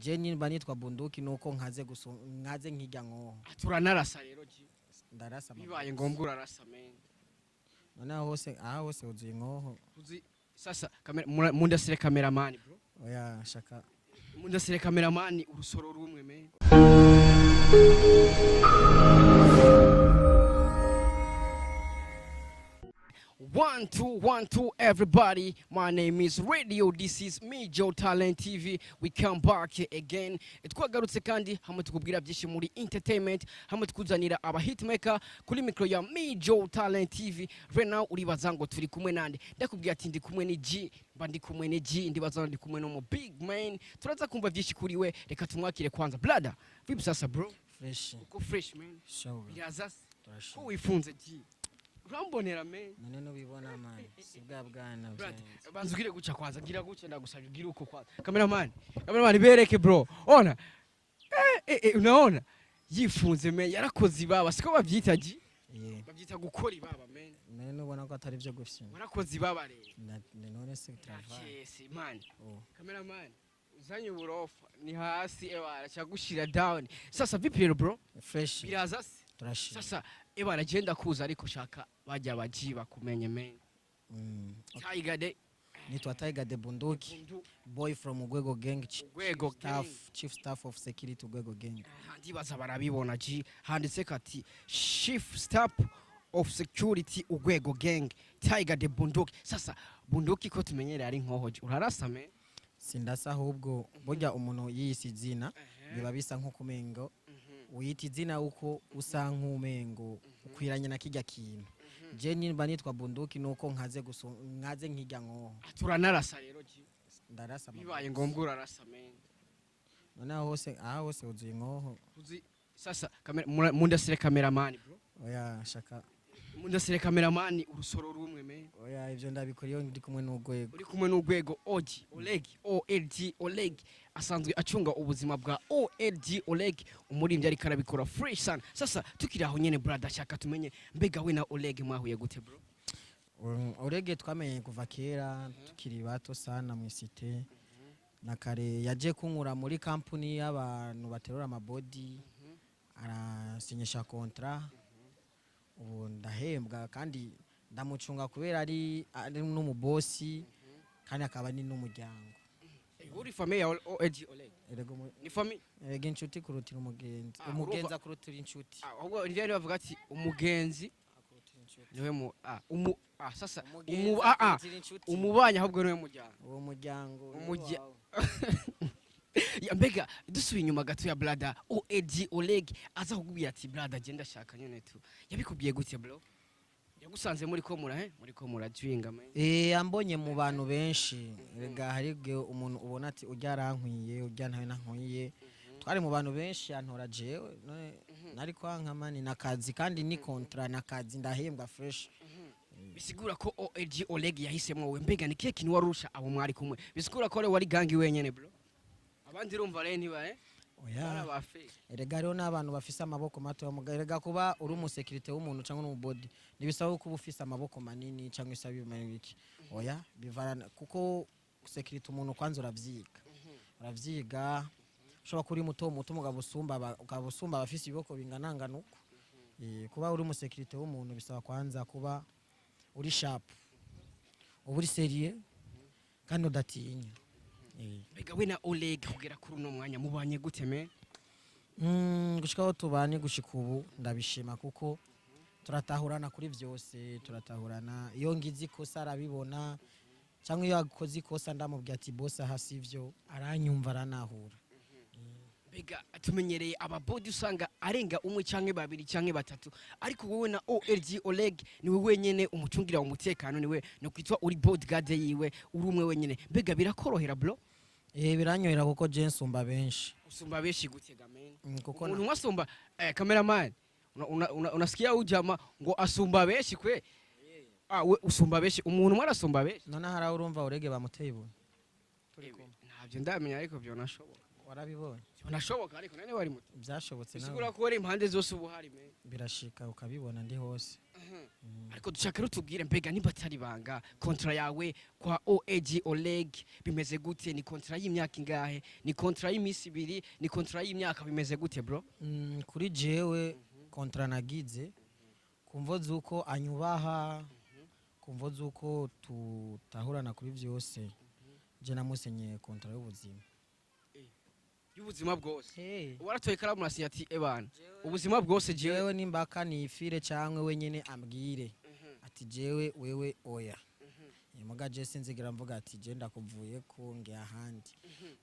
Je nimba nitwa Bunduki nuko nkaze gusu nkaze nkijya nkoho. Turanarasa rero G. Ndarasa. Bibaye ngombwa urarasa, man. None aho hose, aha hose huzuye inkoho. Uzi sasa kamera mundasire, cameraman, bro. Oya, shaka. Mundasire, cameraman, urusoro rumwe, man. One, two, one, two, everybody. My name is Radio. This is me, Joe Talent TV. We come back again. Twagarutse kandi hamwe tukubwira byinshi muri entertainment, hamwe tukuzanira aba hitmaker kuri micro ya me, Joe Talent TV. Right now uribaza ngo turi kumwe nande? Ndakubwira ati ndi kumwe ni G, mba ndi kumwe ni G, ndibaza ndi kumwe no mu big man. Turaza kumva byinshi kuri we, reka tumwakire kwanza. Brother, vipi sasa, bro? Fresh. Uko fresh, man? Show. Biraza se? Ko Turashima. wifunze G? Urambonera, man. None nubibona, man, si bwa bwana Brad, byanze. Banza ugire guca kwanza, gira guca, ndagusabye ugire uko kwanza. Cameraman, cameraman, bereke, bro. Ona. Eh, eh, eh, unaona? Yifunze, man, yarakoze ibaba, siko bavyita, G? Yeah. Bavyita gukora ibaba, man. None nubona ko atari byo gufyina? Warakoze ibaba rero. None se travail. Yes, man. Oh. Cameraman, uzanye uburofa ni hasi ebara cyagushira down. Sasa vipi rero, bro? Fresh. Biraza se? Turashima. Sasa ebara genda kuza ariko shaka bajya baji bakumenye, man. Tiger de Nitwa Tiger de Bunduki. Bundu. Boy from Ugwego Gang, Ugwego staff Gang. Chief staff of security, Ugwego Gang. Aha, ndibaza barabibona G, handitse kati chief staff of security, Ugwego Gang, Tiger de Bunduki. Sasa bunduki ko tumenyereye ari nkoho G, urarasa, man? Sindasa, ahubwo burya umuntu yiyise izina biba bisa nko kumengo uyita izina uko usa nk'umengo ukwiranye na kijya kintu. Je nimba nitwa Bunduki nuko nkaze gusu nkaze nkijya nkoho. Turanarasa rero G. Ndarasa. Bibaye ngombwa urarasa, man. None aho hose, aha hose huzuye inkoho. Uzi sasa kamera mundasire, cameraman, bro. Oya, shaka. Mundasire, cameraman, urusoro rumwe, man. Oya, ivyo ndabikora iyo ndi kumwe n'urwego. Uri kumwe n'urwego. OG Oleg, OLG Oleg asanzwe acunga ubuzima bwa OLG Oleg, umuririmbyi, ariko arabikora fresh sana. Sasa tukiri aho nyene, brother, shaka tumenye mbega we na Oleg mwahuye gute, bro? Orege twamenye kuva kera tukiri bato sana mu cité, na kare yaje kunkura muri kampuni y'abantu baterura amabodi, arasinyisha contrat, ubu ndahembwa kandi ndamucunga kubera ari n'umubosi kandi akaba ari n'umuryango. Uri famille ya OLG Oleg? Erega Ni famille. Erega inshuti kurutira umugenzi. Ah, umugenzi urumva- akurutira inshuti. Ah, ahubwo nivyo bari bavuga ati umugenzi Akurutira inshuti. niwe mu ah umu ah sasa Umugenzi umu ah ah akurutira inshuti. Umubanyi ahubwo niwe muryango. Uwo muryango ni wawe. Ya, mbega dusubiye inyuma gato ya brother, OLG Oleg aza kukubwira ati brother genda shaka nyene tu, yabikubwiye gute, bro? Yagusanze muri ko mura muri ko murajwinga, man? Eh, ambonye mu bantu benshi. Erega hari igihe umuntu ubona ati urya arankwiye, urya ntawe nankwiye. Twari mu bantu benshi, antora jewe. None nari kwanka, man? Nakazi kandi ni contrat, nakazi, ndahembwa fresh. Bisigura ko OLG Oleg yahisemo wowe. Mbega ni kihe kintu warusha abo mwari kumwe? Bisigura ko wari gang wenyene, bro, abandi urumva rero ntiba Oya. bari aba fake. Erega hariho n'abantu bafise amaboko mato. Erega kuba uri umusekirite w'umuntu cyangwa n'umubodi ntibisaba kuba ufise amaboko manini cyangwa isaba ibimenya biki. Oya, bivarana kuko sekirite umuntu kwanza uravyiga, uravyiga. Ushobora kuba uri muto muto mugabo usumba ukaba usumba abafise ibiboko binganangana uko. Kuba uri umusekirite w'umuntu bisaba kwanza kuba uri sharp, uba uri sérieux kandi udatinya. Mbega we na Oleg kugera kuri uno mwanya mubanye gute, man? Gushika aho tubanye gushika ubu ndabishima kuko turatahurana kuri vyose, turatahurana. Iyo ngize ikosa arabibona, cyangwa iyo akoze ikosa ndamubwira ati boss, aha sivyo, aranyumva, aranahura. Mbega tumenyereye ababodi usanga arenga umwe canke babiri canke batatu, ariko wowe na OLG Oleg niwe wenyene umucungira umutekano, niwe no kwitwa uri bodyguard yiwe, uri umwe wenyene. Mbega birakorohera, bro? Eh, biranyohera kuko je nsumba benshi. Usumba benshi gute ga, man? Kuko Umuntu umwe asumba cameraman, unasikia huyu jamaa ngo asumba benshi kwe? Ah, we usumba benshi, umuntu umwe arasumba benshi? None hari aho urumva urege bamuteye ibuye? Ntabyo ndamenya ariko byo nashoboka. Warabibonye? Binashoboka, ariko nane wari muto. Byashobotse nawe. Bisigura ko wari impande zose ubu hari, man. Birashika ukabibona ndi hose. Ariko dushaka rero tubwire, mbega nimba atari banga, contrat yawe kwa OAG Oleg bimeze gute? Ni contrat y'imyaka ingahe? Ni contrat y'iminsi 2? Ni contrat y'imyaka? Bimeze gute, bro? Kuri jewe, contrat nagize ku mvo z'uko anyubaha, ku mvo z'uko tutahurana kuri vyose, je namusenye contrat y'ubuzima. Y'ubuzima bwose? Hey. Waratoye ikaramu urasinya ati: "Ebana, ubuzima bwose jewe." Jewe nimbaka nifire canke wenyene ambwire ati: "Jewe wewe oya." Muga je sinzigera mvuga ati: "Je ndakuvuye ko nge ahandi."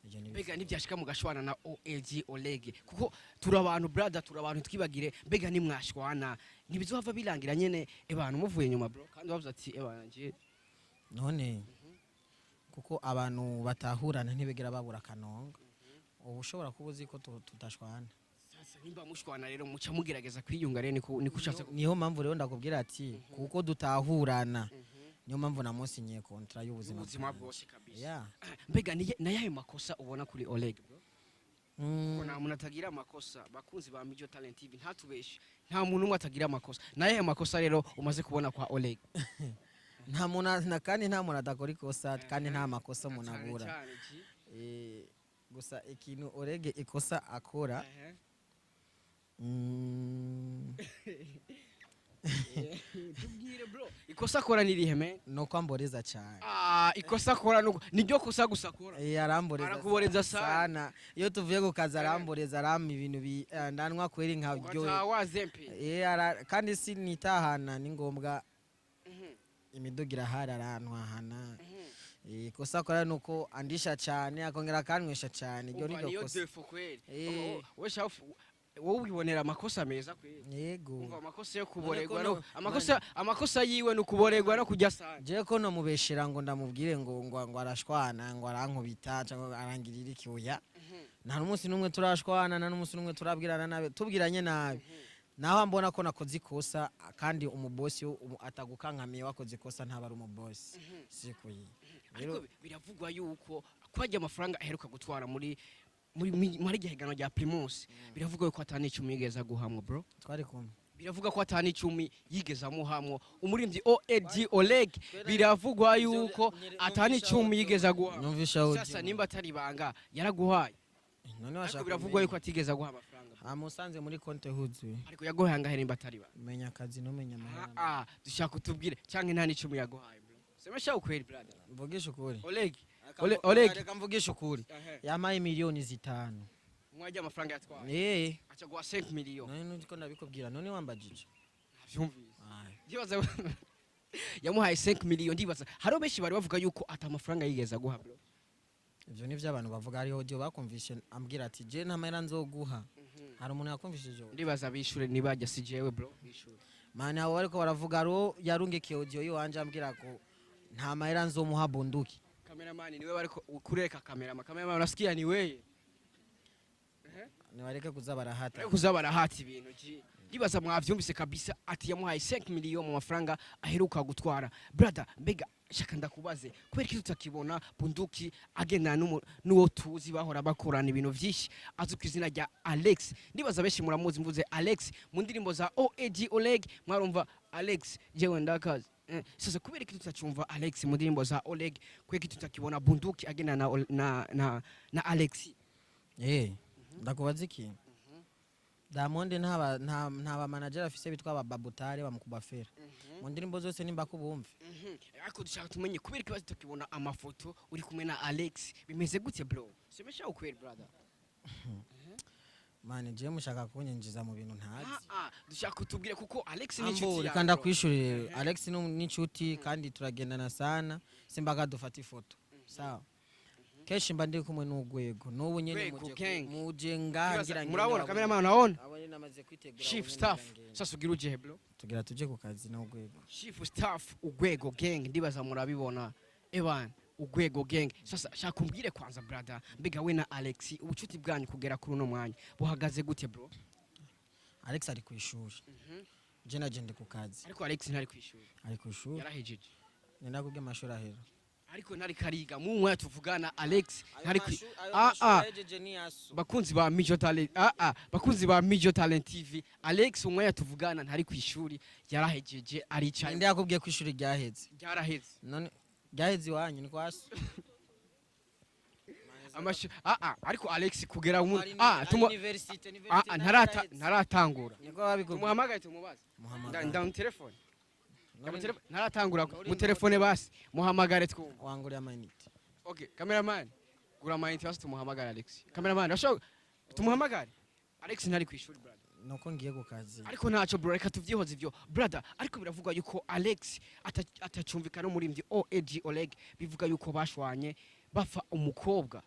Ivyo ni Mbega nibyashika mugashwana na OAG Oleg, kuko turi abantu, brother, turi abantu, twibagire, mbega nimwashwana ntibizohava birangira nyene ebana umuvuye nyuma, bro, kandi wavuze ati: "Ebana nje"? None kuko abantu batahurana ntibigera babura akanonga, ubu ushobora kuba uzi ko tudashwana. Sasa nimba mushwana rero muca mugerageza kwiyunga rero, niko ushatse Niyo mpamvu rero ndakubwira ati kuko dutahurana, niyo mpamvu namusinyiye contrat y'ubuzima ubuzima bwanje. bwose kabisa. Yeah. Mbega nayahe makosa ubona kuri Oleg, bro? Kuko nta muntu atagira amakosa. Bakunzi ba Mijo Talent TV, ntatubeshe, nta muntu umwe atagira amakosa. Nayahe makosa rero umaze kubona kwa Oleg? Nta muntu kandi nta muntu adakora ikosa, kandi nta makosa umuntu Cyane abura. cyane, G. Gusa ikintu Orege ikosa akora, Tubwire, bro, ikosa akora ni irihe, man? Nuko amboreza cyane. Ah, ikosa akora nuko niryo kosa gusa akora? Aramboreza. Arakuboreza sana. Sana. Iyo tuvuye ku kazi aramboreza, arampa ibintu ndanwa kweri nkaryohe. Ugataha wazempe. Kandi sinitahana, ni ngombwa, imiduga irahari, arantwahana. Ikosa akora nuko andisha cyane, akongera akanywesha cyane. Iryo Umva, niryo niyo kosa. défaut kweli. Wowe shafu, wowe wibonera amakosa meza kweli. Yego. Umva, amakosa yo kuboregwa None no ko amakosa yiwe ni ukuboregwa no kurya sana. Jewe ko nomubeshera ngo ndamubwire ngo arashwana, ngo arankubita cyangwa arangirira iki? Oya, nta n'umunsi n'umwe turashwana, nta n'umunsi n'umwe turabwirana nabi, tubwiranye nabi. Naho mbona ko nakoze ikosa, kandi umubosi atagukankamiye wakoze ikosa ntaba ari umubosi sikuye. Ariko biravugwa yuko kwajya amafaranga aheruka gutwara muri gihiganwa rya Primus, biravugwa yuko atani 10 yigeze aguhamwa, bro. Twari kumwe. Biravuga ko atani 10 yigeze amuhamwo umuririmbyi OAG Oleg. Biravugwa yuko atani 10 yigeze aguhamwo. Numvisha audio. Sasa nimba atari ibanga, yaraguhaye? None Ariko washaka biravugwa kumenya. yuko atigeze aguha amafaranga. Amusanze muri konte huzuye. Ariko yaguhaye angahe nimba atari ibanga? Menya akazi numenya amahera. Ah, dushaka utubwire canke nta n'icumi yaguhaye, bro? Semesha ukweli, brother. Mvugisha ukuri. Oleg, Oleg. Reka mvugishe ukuri, yampaye miliyoni 5. Mwajya amafaranga yatwaye aca guha 5 million? None nuko ndabikubwira, none wambajije. Navyumvise. Aye. Ndibaza yamuhaye 5 million. Ndibaza hariho benshi bari bavuga yuko ata amafaranga yigeze aguha, bro. Ivyo nivyo abantu bavuga. Hariho audio bakumvishe ambwira ati: "Je nta mahera nzoguha." Hari umuntu yakumvishije audio? Ndibaza bishure nibajya, si jewe, bro, bishure. Mani, abo bariko baravuga, hariho yarungikiye audio yiwanje ambwira ko nta mahera nzomuha bunduki. Cameraman niwe bariko kureka. Cameraman, cameraman, unasikia? Ni wewe. Nibareke kuza barahata. Ariko kuza barahata ibintu ji. Ndibaza mwavyumvise kabisa ati yamuhaye 5 million mu mafaranga aheruka gutwara. Brother, mbega shaka ndakubaze, kubera iki tutakibona Bunduki agendana n'uwo tuzi bahora bakorana ibintu vyinshi, azwi ku izina rya Alex? Ndibaza benshi muramuzi. Mvuze Alex mu ndirimbo za OAG Oleg mwarumva Alex jewe ndakazi. Sasa kubera iki tutacumva Alex mu ndirimbo za Oleg? Kubera iki tutakibona Bunduki agendana na Alex? Ndakubaza ikintu. Diamond nta ba manager afise bitwa ba Babutare bamukubafera mu ndirimbo zose, nimba kubumve. Ariko dushaka tumenye kubera ikibazo tukibona amafoto uri kumwe na Alex. Bimeze gute, bro? Semesha ukweli, brother. Mani, jewe mushaka kunyinjiza mu bintu ntazi. Ah, ah, dushaka utubwire kuko Alex ni inshuti Ambo, yawe, reka bro. ndakwishurire. Alex ni inshuti kandi turagendana sana, simbaga dufata ifoto sawa. Kenshi mba ndi kumwe n'urwego n'ubu nyene. Rwego Muje gang. Muje ngaha ngira ngende. Murabona cameraman, unaona? Abo nyene namaze kwitegura. Chief Abo nyene staff. ngira ngende. Sasa ugira uje, bro? Tugira tuje ku kazi n'urwego. Chief staff Ugwego gang, ndibaza murabibona. Ewan, Ugwego gang. Sasa shaka umbwire kwanza, brother, mbega we na Alex ubucuti bwanyu kugera kuri uno mwanya buhagaze gute, bro? Alex ari ku ishuri, je naje ndi ku kazi. Ariko Alex ntari kwishuri. Ari ku ishuri. Yarahejeje. Nenda kubwe amashuri ahera. Ariko ntari kariga mu mwanya tuvugana, Alex ntari kwi ah ah. Bakunzi ba Mijo Talent, bakunzi ba Mijo Talent TV, Alex umwanya tuvugana ntari ku ishuri, yarahejeje, aricaye. Ninde yakubwiye ko ishuri ryaheze? Ryaraheze. None ryaheze iwanyu ni kwasi? Ariko Alex kugera mu tumu ntarata, ntaratangura. Niko babikubwiye. Tumuhamagaye tumubaze. Muhamagare. Nda telefone. None Ntaratangura mu telefone, basi muhamagare twumva. Wanguriye amayinite. Okay, cameraman, gura amayinite basi tumuhamagare Alex. Cameraman, urashobora tumuhamagare? Alex ntari ku ishuri, brother. Nuko ngiye ku kazi. Ariko ntacyo bro, reka tuvyihoze ivyo, brother. Ariko biravugwa yuko Alex atacumvikana n'umuririmbyi OAG Oleg, bivuga yuko bashwanye bapfa umukobwa.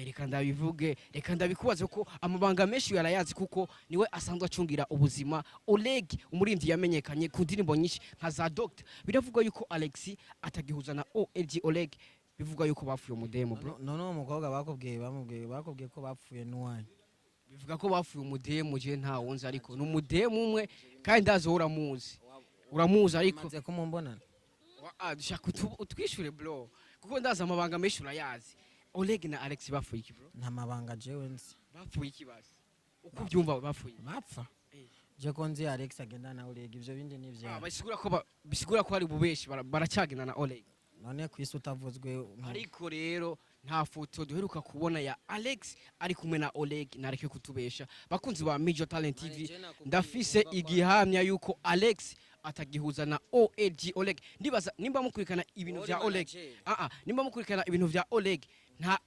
Reka ndabivuge, reka ndabikubaze ko amabanga menshi yarayazi, kuko niwe asanzwe acungira ubuzima Oleg, umuririmbyi yamenyekanye ku ndirimbo nyinshi nka za Doctor. Biravugwa yuko Alex atagihuza na OAG Oleg, bivugwa yuko bapfuye umudemu, bro. None uwo mukobwa bakubwiye, bamubwiye, bakubwiye ko bapfuye n'uwanyu? Bivuga ko bapfuye umudemu, je ntawunzi, ariko ni umudemu umwe kandi ndazi wowe uramuzi, uramuzi ariko. Maze kumumbonana. Dushaka utwishure bro, kuko ndazi amabanga menshi urayazi. Oleg na Alex bapfuye iki, bro? Nta mabanga jewe nzi. Bapfuye iki basi? Uko ubyumva, bapfuye iki? Bapfa? Eh. Je ko nzi Alex agenda na Oleg, ivyo bindi ni ivyawe. Bisigura ko bisigura ko ari bubeshi, baracyagenda na Oleg. None ku isi utavuzwe Ariko rero nta foto duheruka kubona ya Alex ari kumwe na Oleg, nareke kutubesha. Bakunzi ba Mijo Talent TV, ndafise igihamya yuko Alex atagihuza na OAG Oleg. Ndibaza nimba mukurikana ibintu vya Oleg, nimba mukurikana ibintu vya Oleg,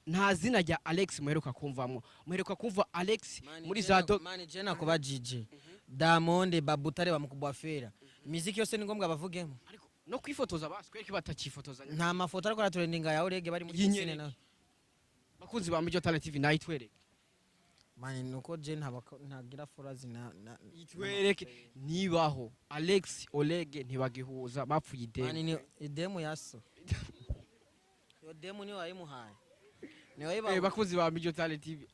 nta zina rya Alex muheruka kumvamwo. Muheruka kumva Alex muri za do Mani, je nakuba GG Diamond Babutare bamukubwa fera imiziki yose ni ngombwa bavugemo. Ariko no kwifotoza basi, kwereka batacifotoza. Nta mafoto ariko aratrendinga ya Oleg bari muri Yinyereke. piscine nawe. Bakunzi ba Mijo Talent TV, nayitwereke. Mani, nuko je ntagira followers na Itwereke nibaho Alex Oleg ntibagihuza, bapfuye Mani, ideni. ni idemu yaso, iyo demu niwe wayimuhaye, niwe Bakunzi ba Mijo Talent TV,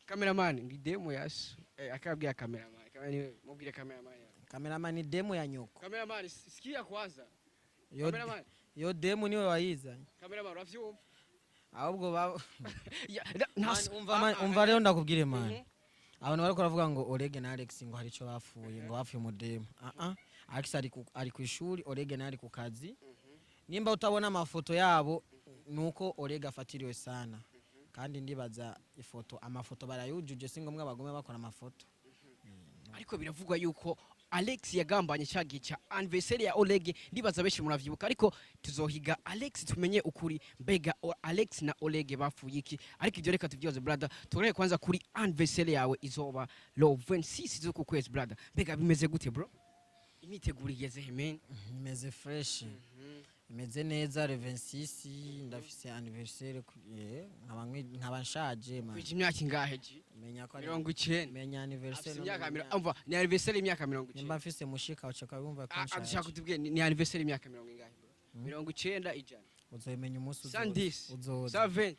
cameraman ngo idemu yaso, akabwira cameraman, cameraman mubwire cameraman. Cameraman, demu ya nyoko. Cameraman, sikia kwanza. Yo Cameraman. Yo demu niwe wayizanye. Cameraman, uravyumva? Ahubwo ba Ya, Man, umva man, umva rero ndakubwire man. Abantu bariko baravuga ngo Oleg na Alex ngo hari ico bapfuye, ngo bapfuye umudemu. Alex ari ku ishuri, Oleg nawe ari ku kazi. Nimba utabona amafoto yabo nuko Oleg afatiriwe sana, kandi ndibaza ifoto, amafoto barayujuje, si ngombwa bagume bakora amafoto. Ariko biravugwa yuko Alex yagambanye cya gihe cya anniversaire ya Oleg, ndibaza benshi muravyibuka. Ariko tuzohiga Alex tumenye ukuri, mbega Alex na Oleg bapfuye iki? Ariko ibyo reka tuvyibaze, brother. Tureke kwanza kuri anniversaire yawe izoba le 26 z'uku kwezi, brother. Mbega bimeze gute bro? Imyiteguro igeze he, man? Imeze fresh, imeze neza. Le 26 ndafise anniversaire, nkaba nshaje man. Kwija imyaka ingahe ji? Menya ko ari 90. Menya anniversaire Afise no imyaka menya- umva, ni anniversaire y'imyaka mirongo Nimba icenda. mfise mushika uca wumva ko Dushaka nshaje. kutubwira ni anniversaire y'imyaka mirongo ingahe bro? 90, 100? Uzobimenya umunsi uzoza. 110? Uzoza. 120?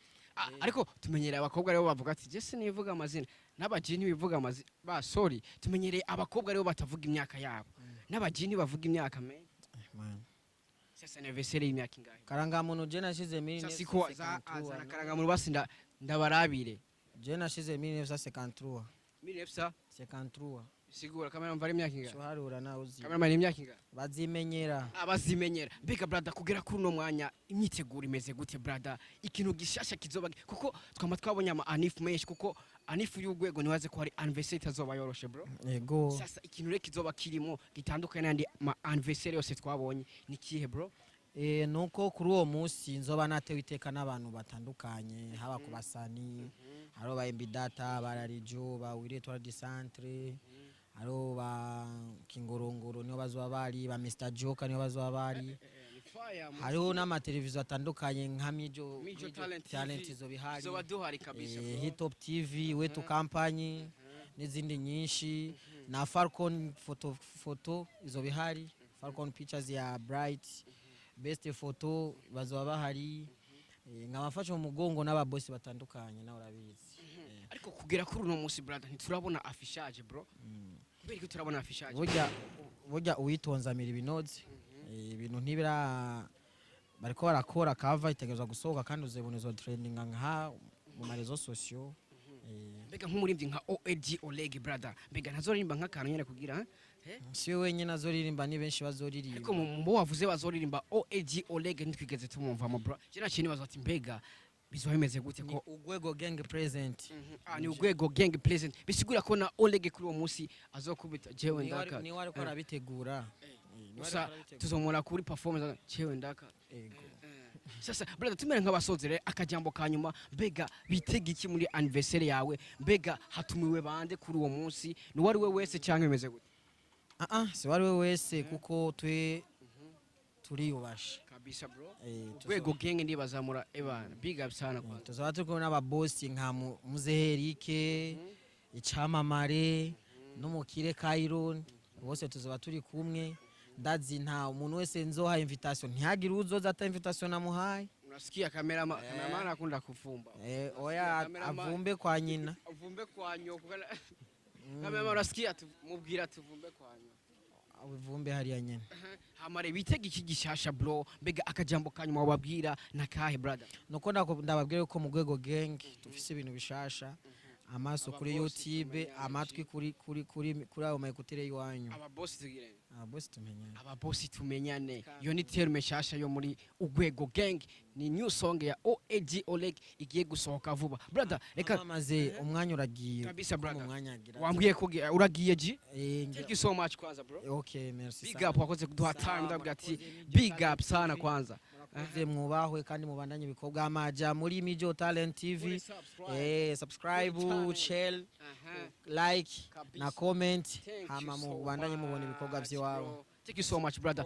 Ariko tumenyereye abakobwa rero bavuga ati je sinivuga amazina, n'abaji ntibivuga amazina ba, sorry, tumenyereye abakobwa rero batavuga imyaka yabo, n'abaji ntibavuga imyaka me. Man. Sasa anniversaire y'imyaka ingahe? Karangamuntu je nashize Sasa siko za 1953. azana karangamuntu basi ndabarabire. Je nashize 1953. 1900? 53. Sigura kamera mva ari imyaka ingahe? Cuharura nawe uzi. Kamera ni imyaka ingahe? Bazimenyera. Abazimenyera. Mbega brother, kugera kuri uno mwanya imyiteguro imeze gute brother? Ikintu gishasha kizoba, kuko twama twabonye ama anif menshi, kuko anif y'urwego ntiwaze ko hari anniversaire itazoba yoroshe bro. Yego. Sasa ikintu rero kizoba kirimo gitandukanye n'andi ma anniversaire yose twabonye ni kihe bro? Nuko kuri uwo munsi nzoba natewe iteka n'abantu batandukanye, haba ku basani hariho ba Embidata, ba Rarijo, ba Wire Etoile du Centre, hariho ba Kingorongoro niho bazoba bari, ba Mr Joker niho bazoba bari, hariho n'amateleviziyo atandukanye nka Mijo Mijo Talent Talent TV. izoba ihari. Zoba duhari kabisa bro. Hitop TV, Wetu Company n'izindi nyinshi, na Falcon Photo, Photo izoba ihari, Falcon Pictures ya Bright Best Photo bazoba bahari. Nkabafasha mu mugongo n'ababosi batandukanye, nawe urabizi. Ariko kugera kuri uno munsi brother, ntiturabona affichage bro. Kubera ko turabona affichage? Burya uwitonze amira ibinoze. Ibintu ntibira Bariko barakora cover, itegerezwa gusohoka kandi uzibona izo trending nka mu ma réseaux sociaux. Mbega nk'umuririmbyi nka OAG Oleg, brother, mbega ntazoririmba nk'akantu nyene kugira, eh? Si we wenyine azoririmba, ni benshi bazoririmba. Ariko mu bo wavuze bazoririmba, OAG Oleg ntitwigeze tumumvamo, bro. Je naciye nibaza ati mbega bizoba bimeze gute? Ni ko Ugwego Gang present. Ah, ni Ugwego Gang present, bisigura ko na Oleg kuri uwo munsi azokubita jewe ndaka. Niwe ariko arabitegura. Niwe Gusa ariko arabitegura. tuzomubona kuri performance jewe ndaka. Ego. Sasa brother, tumere nk'abasozere, akajambo ka nyuma, mbega bitega iki muri anniversaire yawe? Mbega hatumiwe bande kuri uwo munsi? Ni uwo ari we wese cyangwa bimeze gute? Ah ah, si uwo ari we wese, kuko twe turiyubashe. Kabisa, bro. Urwego Gang ndibazamura ebana, big up sana kwanza. Tuzaba turi kumwe n'ababosi nka Muzehe Erike, icamamare n'umukire Kairon, bose tuzaba turi kumwe. Ndazi nta umuntu wese nzoha invitation, ntihagire uzoza ata invitation namuhaye. Unasikia cameraman? Cameraman akunda kufumba. Oya. Cameraman. Avumbe kwa nyina. Avumbe kwa nyoko. Cameraman, unasikia? Mubwira tuvumbe kwa nyoko. Avumbe hariya nyene. Hamare bitega iki gishasha, bro? Mbega akajambo kanyuma wababwira nakahe, brother? Nuko ndababwira yuko mu Rwego Gang dufise ibintu bishasha. Amaso kuri Ababosi YouTube, tumenyane. amatwi kuri ayo ma écouteurs y'iwanyu. Ababosi tugire. Ababosi tumenyane. Ababosi tumenyane, iyo ni terme shasha yo muri Ugwego Gang, ni new song ya OAG Oleg igiye gusohoka vuba. Brother, reka Amaze umwanya uragiye. Kabisa, Kuko mu brother. mwanya agira. Wambwiye ko uragiye ji. Thank you so much kwanza, bro. Okay, merci Big sana. up, wakoze kuduha Sawa, time. Ndabwira ati murakoze, Mijo big up Talent sana TV. kwanza. Murakoze, mwubahwe kandi mubandanye ibikorwa. Amaja muri Mijo Talent TV. Subscribe. Subscribe, Kuri channel. share, like Kabisa. na comment. Thank you Hama so mubandanye mubona ibikorwa much, by'iwabo. bro. Thank you so much, brother.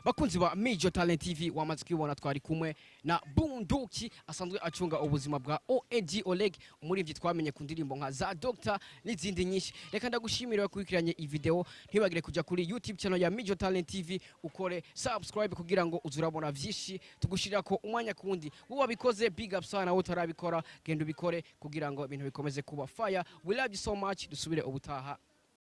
Bakunzi ba Mijo Talent TV, wamaze kwibona twari kumwe na Bunduki asanzwe acunga ubuzima bwa OAG Oleg, umuririmbyi twamenye ku ndirimbo nka za Doctor n'izindi nyinshi. Reka ndagushimira wakurikiranye iyi video. Ntibagire kujya kuri YouTube channel ya Mijo Talent TV, ukore subscribe kugira ngo uzurabona vyinshi tugushirira ko umwanya kundi. Wowe wabikoze, big up sana. Wowe utarabikora, genda ubikore kugira ngo ibintu bikomeze kuba fire. We love you so much. Dusubire ubutaha.